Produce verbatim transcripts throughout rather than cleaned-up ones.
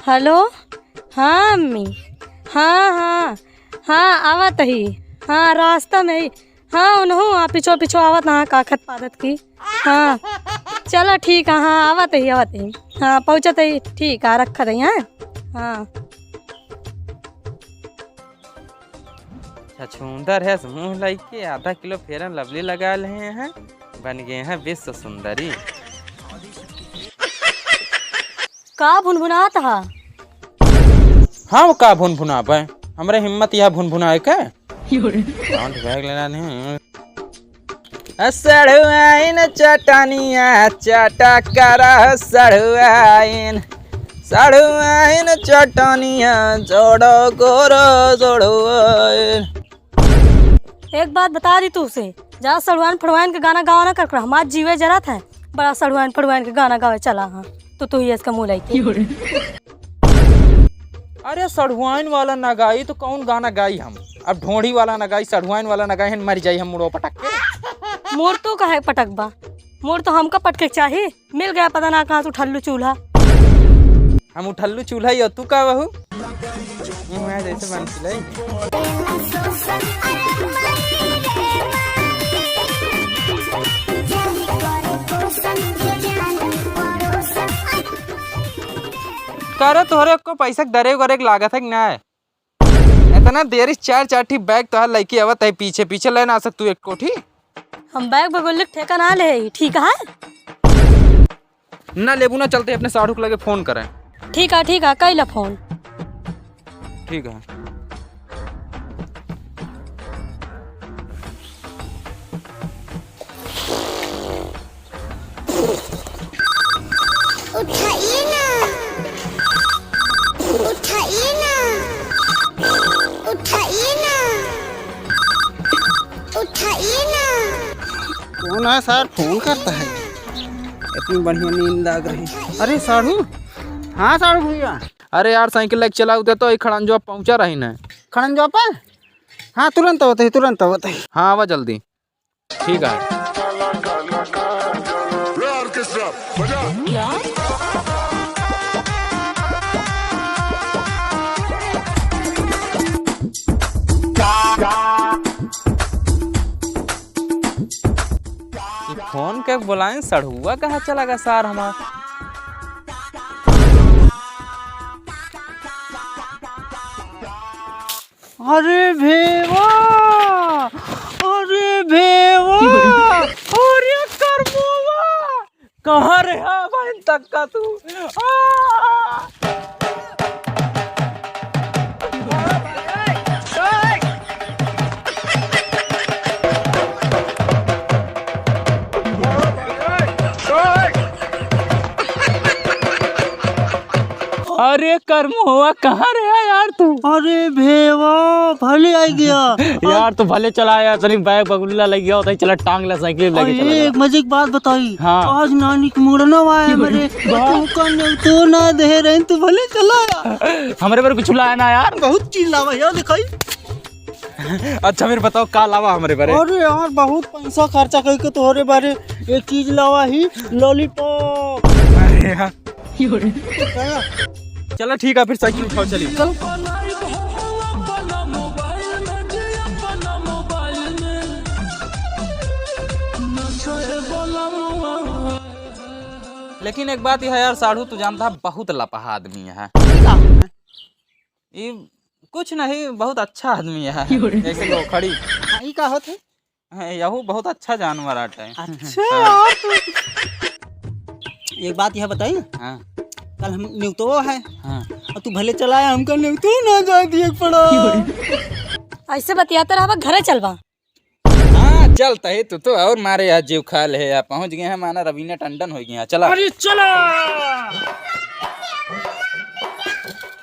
हेलो, हाँ अम्मी, हाँ, हाँ, हाँ, आवत ही, हाँ, रास्ता में ही, हाँ, उनहू, हाँ, पिछो, पिछो आवत, हाँ, काखत पादत की, हाँ, चला ठीक है, हाँ, आवत ही, आवत ही, हाँ, पहुँचत ही, ठीक है, रखत ही, हाँ, हाँ। छछूंदर है मुंह लइके आधा किलो Fair and Lovely लगा लेहे हैं, बन गए हैं विश्व सुंदरी। का भुनभुनात हा? हम का भुनभुनाबे? हमरे हिम्मत यह भुनभुनाए के? योरे। Sound effect लेना नहीं। सढ़ुआइन चटनिया चाटा करा सढ़ुआइन, सढ़ुआइन चटनिया जोड़ो गोरो सढ़ुआइन। एक बात बता दी तू से, जा सढ़ुआइन फड़ुआइन के गाना गावा ना कर, कर हमार जीवे जरत है, बड़ा सढ़ुआइन फड़ुआइन के गाना गावे चला हाँ, तो तू ही इसका मुँह लइके। अरे सढ़ुआइन वाला ना गाई तो कौन गाना गाई हम? अब ढोढ़ी वाला ना गाई, सढ़ुआइन वाला ना गाई, हम मर जाई हम मुड़ो पटक के। मुड़ तू काहे पटकबा? मुड़ तो हमका पटके के चाही। मिल गया पता ना कहाँ से उठल्लू चूल्हा। हम उठल्लू चूल्हा ही, और तू का बहू? मुँह है जैसे बन सिलाई। करे तोहरे को पैसा के दरे उगरे के लागत है कि ना? इतना देरी से चार चार ठी bag तोहार लइके आवत है पीछे पीछे, ले ना आ सकतू एक कोठी? हम bag बगोले के ठेका ना ले ही, ठीक है? ना लेबू ना, चलते अपने साढ़ू के लगे phone करें। ठीक है, ठीक है, कैला phone। ठीक है। उठाइए ना, उठाइए ना, उठाइए ना, उठाइए ना। कौन है सर, phone करता है? इतनी बढ़िया नींद लाग रही। अरे साढ़ू, हाँ साढ़ू भैया। अरे यार, साइकिल लेके चला उते तो, ई खड़ंजवा पहुँचा रही ना। खड़ंजवा पर? हाँ, तुरंत आवत ही, तुरंत आवत ही। हाँ, आवा जल्दी। ठीक है। ई phone के बुलाएं, सढ़ुआ कहाँ चला गया सार हमार? अरे भेवा, अरे भेवा, अरे करमुआ, कहाँ रे हा बहन तक का तू? आ! अरे करमुआ, कहाँ रहा यार तू? अरे भेवा, भले आई गया। यार तू भले चला यार, तनी bag बगुल्ला लग गया होता है, चला टांग ला साइकिल लेके अरे, चला जा। एक मजे की बात बताई। हाँ। आज नानी के मुड़ना हुआ है मेरे, वाह। तू का नेवतो ना दे रहे, तू भले चला यार। हमरे पर कुछ लाया ना यार। बहुत चीज लावा यार, दिखाई। अच्छा, फिर बताओ, का लावा हमरे बारे? अरे यार, बहुत पैसा खर्चा करके तोहरे बारे एक चीज लावा ही, lollipop। अरे यार। चलो ठीक है, फिर साइकिल उठाओ, चलिए। चल। लेकिन एक बात यह है यार साढ़ू, तू जानता है, बहुत लपहा आदमी है। का? ई कुछ नहीं, बहुत अच्छा आदमी है। योरे। जैसे लोखड़ी। हाँ, ई का होत है? हैं, यहू बहुत अच्छा जानवर आटे। अच्छा, हाँ। और तू एक बात यह बताई। हाँ। कल हम नेवतो है। हाँ। और तू भले चला आया, हमका नेवतो ना जाए दिए के पड़ा। योरे। ऐसे बतियाते रहबा, घरे चलबा। हाँ, चलता है तू तो, और मारे यार जीव खा ले यार, पहुँच गए हैं, माना रवीना टंडन हो गया, चला। अरे चला।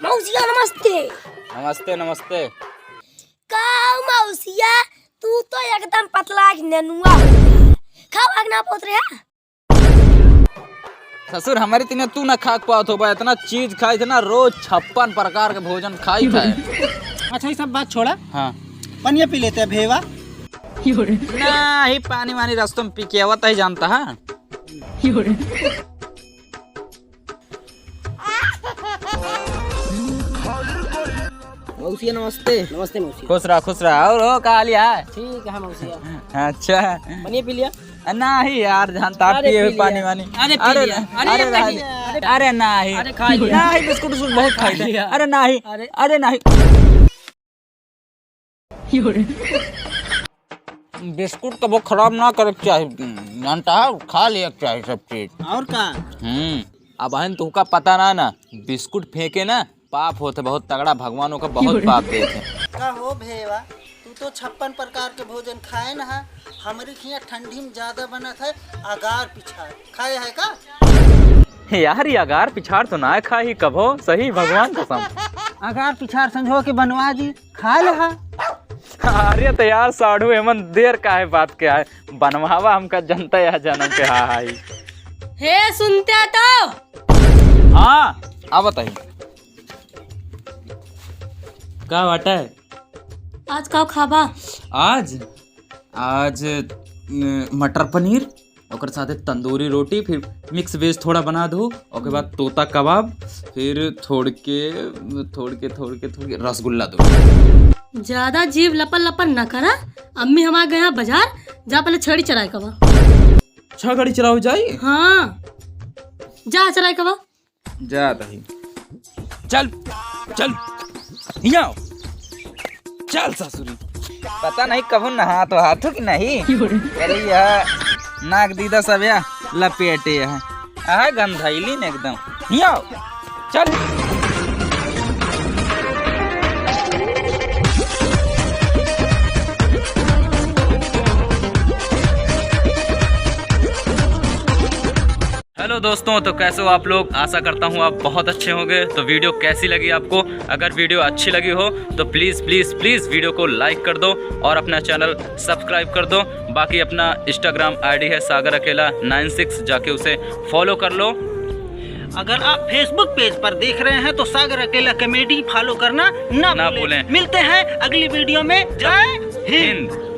मौसिया नमस्ते। नमस्ते, नमस्ते। का मौसिया, तू तो एकदम पतला कि नेनुआ हो गया। खावा कि ना पोत रहा? ससुर, हमारे तीने तू ना खा के पावत होबा, इतना चीज खाई थे ना, रोज छप्पन प्रकार के भोजन खाई थे। अच्छा, ये सब बात छोड़ा। हाँ। पनिया पी लेते हैं भेवा। ना, ही पानी वानी रस्तों में पी के आवत ही जानता है। योरे। मौसिया नमस्ते। नमस्ते मौसिया। खुश रहा, खुश रहा। और हो, का हाल है? ठीक है मौसिया। अच्छा। पानी पी लिया? अ, नाही यार, जानता अरे पिए पी पानी लिया। वानी। अरे पी अरे लिया। ना, अरे अरे पी नाही। लिया। अरे नाही। अरे खा लिया। नाही, बिस्कुट उस्कुट बहुत खाई थे। लिया। अरे नाही। अरे। अरे नाही। बिस्कुट कबो खराब ना करे के चाही, जानता है, खा लिया के चाही सब चीज। और का? हम्म, अब हन तुमका पता ना ना, बिस्कुट फेंके ना पाप होत है बहुत तगड़ा, भगवान ओका बहुत पाप देत है। का हो भेवा, तू तो छप्पन प्रकार के भोजन खाए ना है, हमरी खिया ठंडी में ज्यादा बनत है अगार पिछार, खाए है का? यार, ये अगार पिछार तो ना खाई कभो, सही भगवान कसम। अगार पिछार संझो के बनवा जी, खा लहा। अरे तो यार साढ़ू, एमन देर काहे बात के आए, बनवावा हमका जनता यह जन्म के हा हाई। हे सुनते तो। हाँ, आवत ही। का बाटे? आज का खाबा? आज, आज, न, मटर पनीर, ओकर साथे तंदूरी रोटी, फिर मिक्स वेज थोड़ा बना दो, ओके बाद तोता कबाब, फिर थोड़ के, थोड़ के, थोड़ के, थोड़ के रसगुल्ला दो। ज्यादा जीभ लपर लपर न करा, अम्मी हमार गया बाजार, जा पहले छड़ी चराए कबा। छह गाड़ी चराओ जाई? हाँ, जा चराए कबा। जा तही। चल, चल, हियाँ आओ। चल ससुरी। पता नहीं कबो नहा तो हाथों की नहीं। अरे यह नाक दीदा सब या लपेटे है। आहा गंधैली ने एकदम। हियाँ आओ। चल। हेलो दोस्तों, तो कैसे हो आप लोग? आशा करता हूँ आप बहुत अच्छे होंगे। तो वीडियो कैसी लगी आपको? अगर वीडियो अच्छी लगी हो तो प्लीज़ प्लीज़ प्लीज़ वीडियो को लाइक कर दो और अपना चैनल सब्सक्राइब कर दो। बाकी अपना Instagram ID है सागर अकेला नाइन सिक्स, जाके उसे फॉलो कर लो। अगर आप Facebook पेज पर देख रहे हैं तो सागर अकेला कॉमेडी फॉलो करना ना ना भूलें। भूलें। मिलते हैं अगली वीडियो में। जय हिंद। हिंद।